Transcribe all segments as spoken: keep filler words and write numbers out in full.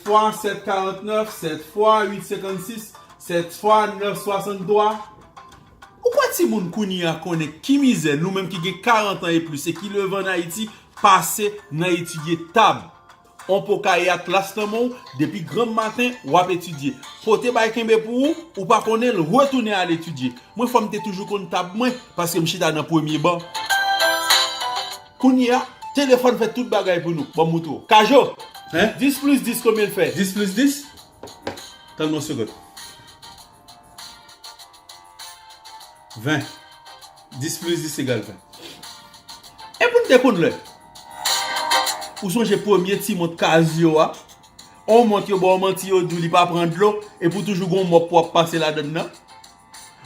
fwa sèt karantnèf, sèt fwa uit senkannsis, sèt fwa nèf swasanntwa. Ou kwè timoun kounye a konnen ki mizè nou menm ki gen karant an e plis e ki leve ann Ayiti pase nan etidye tab? On po kaye atlas nan men w, depi granm maten, w ap etidye. Pote bay kenbe pou ou, ou pa konnen l, retounen al etidye. Mwen fò m te toujou konn tab mwen, paske m chita nan premye ban. Kounye a, telefòn fè tout bagay pou nou. Ban m moutre w. Kajo, dis plis dis konbyen l fè? Dis plis dis? Tann yon segonn. Ven. Dis plis dis egal ven. E pou n te konn lè? Ou sonje premye ti mont Casio a? On mont yo ba w manti, yo di w li pa pran dlo, epi w toujou gon mòp pou w ap pase ladann nan.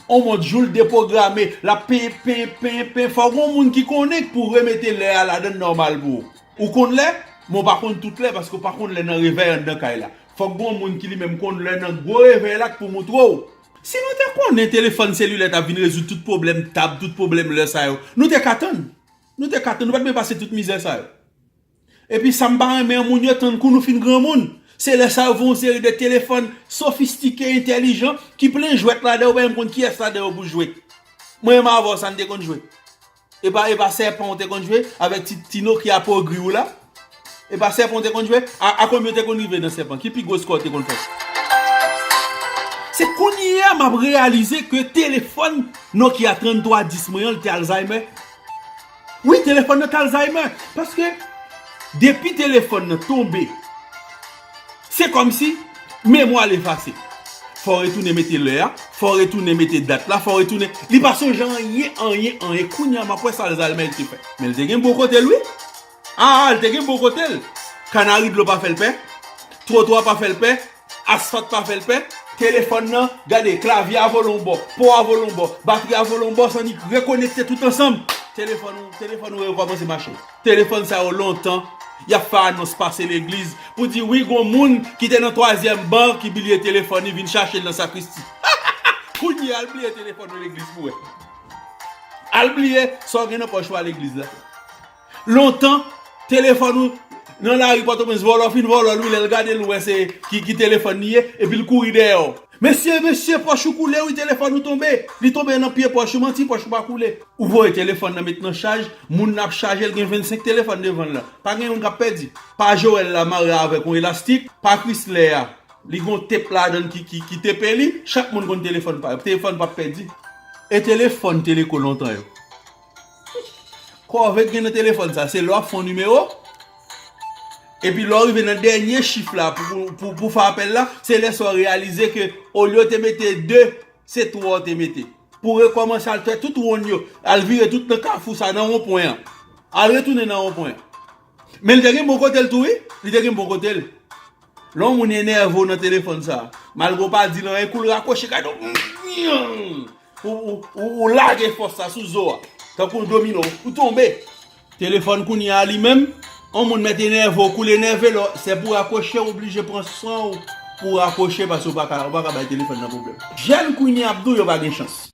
On mont jou l depwograme, l ap pen, pen, pen, pen. Fò gon moun ki konnen pou remete lè a ladann nòmal pou ou. Ou konn lè, men w pa konn tout lè, paske w pa konn lè nan revèy anndan kay la. Fòk gon moun ki li menm konn lè nan gwo revèy la k pou moutre w. Si nou te konnen telefòn selilè t ap vin rezoud tout pwoblèm tab, tout pwoblèm lè sa yo, nou te ka tann. Nou te ka tann, nou pa t bezwen pase tout mizè sa yo. Epi sa m pa renmen an, moun yo tann kou nou fin granmoun. Se lè sa yo voye yon seri de telefòn sofistike, entèlijan, ki plen jwèt ladan, ou pa menm konn kiyès ladan yo pou jwe. Mwen menm avè w sa n te konn jwe. E pa, e pa sèpan ou te konn jwe avèk ti, ti Nokia po gri ou la? E pa sèpan ou te konn jwe? A, a konbyen ou te konn rive nan sèpan? Ki pi gwo skò ou te konn fè? Se kounye a m ap reyalize ke telefòn Nokia tranntwa dis mwen an, li te Alzheimer. Wi, telefòn nan t Alzheimer. Paske depi telefòn nan tonbe, se kòmsi memwa l efase. Fò w retounen mete lè a, fò w retounen mete dat la, fò w retounen. Li pa sonje anyen, anyen, anyen. Kounye a, m ap wè sa Alzheimer te fè. Men l te gen bon kote l, wi. A, a, l te gen bon kote l. Kanari dlo pa fè l pè. Twotwa pa fè l pè. Asfalt pa fè l pè. Telefòn nan, gade, klavye a vole yon bò, po a vole yon bò, batri a vole yon bò, san li rekonekte tout ansanm. Telefòn ou, telefòn ou rekòmanse mache. Telefòn sa yo lontan, y ap fè anons pase legliz pou di wi, gon moun ki te nan twazyèm ban ki bliye telefòn li, vin chache l nan sakristi. Kounye a, al bliye telefòn nan legliz pou wè. Al bliye sa w gen nan pòch ou a legliz la. Lontan, telefòn ou nan lari Pòtoprens, vòlò fin vòlò l, wi, lè l gade l, ou wè se ki, ki telefòn li ye, epi l kouri dèyè w. Mesye, mesye, pòch ou koule, wi, telefòn ou tonbe. Li tonbe nan pye pòch ou, manti, pòch ou pa koule. Ou voye telefòn nan met nan chaj, moun nan ap chaje l, gen vennsenk telefòn devan l la. Pa gen youn k ap pèdi. Pa Joel la mare avèk yon elastik, pa Chrisley a, li gon tep ladan l ki, ki, ki tepe li, chak moun konn telefòn pa yo. Telefòn p ap pèdi. E telefòn teleko lontan yo. Kòve k gen nan telefòn sa, se lè w ap fè yon nimewo, epi lè w rive nan dènye chif la pou, pou, pou, pou fè apèl la, se lè sa w reyalize ke olye w te mete de, se twa w te mete. Pou w rekòmanse al fè tout wonn yo, al vire tout nan kafou sa, nan wonpwen an. Al retounen nan wonpwen an. Men li te gen bon kote l tou, wi. Li te gen bon kote l. Lè yon moun enève w nan telefòn sa, malgre w pa di l anyen, kou l rakwoche, gade w, ou, ou, ou, ou lage fòs la sou zo a, tankou yon domino, ou tonbe. Telefòn kounye a li menm, yon moun mèt enève w, kou l enève, lè w, se pou w rakwoche, w oblije pran swen w pou w rakwoche, paske w pa ka, w pa ka bay telefòn nan pwoblèm. Jèn kounye a ap di w yo pa gen chans.